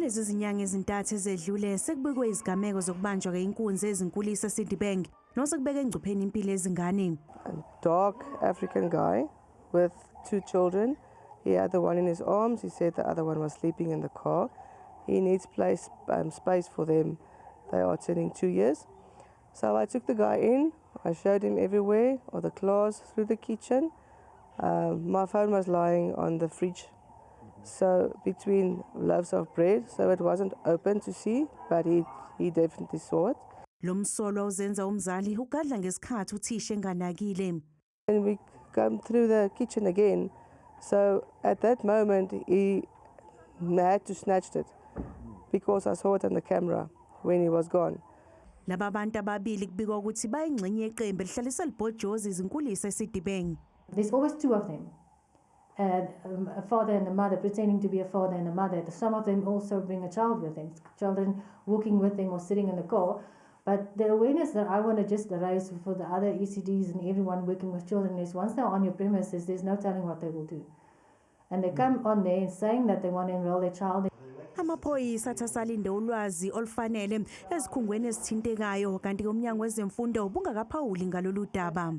Kulezi zinyanga ezintathu ezedlule sekubekwe izigameko zokubanjwa keinkunzi ezinkulisa E-Sedibeng nosekubeka engcupheni impilo ezingane. A dark African guy with 2 children. He had the one in his arms. He said the other one was sleeping in the car. He needs space for them. They are turning 2 years. So I took the guy in. I showed him everywhere, or the claws, through the kitchen. My phone was lying on the fridge, so between loaves of bread, so it wasn't open to see, but he definitely saw it. Lo msolwa uzenza umzali ugadla ngesikhathi uthisha enganakile. And we come through the kitchen again, so at that moment he had to snatch it because I saw it on the camera when he was gone. Laba abantu ababili kubikwa ukuthi bayingxenye yeqembu elihlalisa libhojozi izinkulisa E-Sedibeng. There's always 2 of them. A father and a mother, pretending to be a father and a mother. Some of them also bring a child with them, children walking with them or sitting in the car. But the awareness that I want to just raise for the other ECDs and everyone working with children is once they're on your premises, there's no telling what they will do. And they come on there saying that they want to enroll their child. Amaphoyisa athasalinde ulwazi olufanele ezikhungweni ezithintekayo kanti umnyango wezemfundo bungakaphawuli ngalolu daba.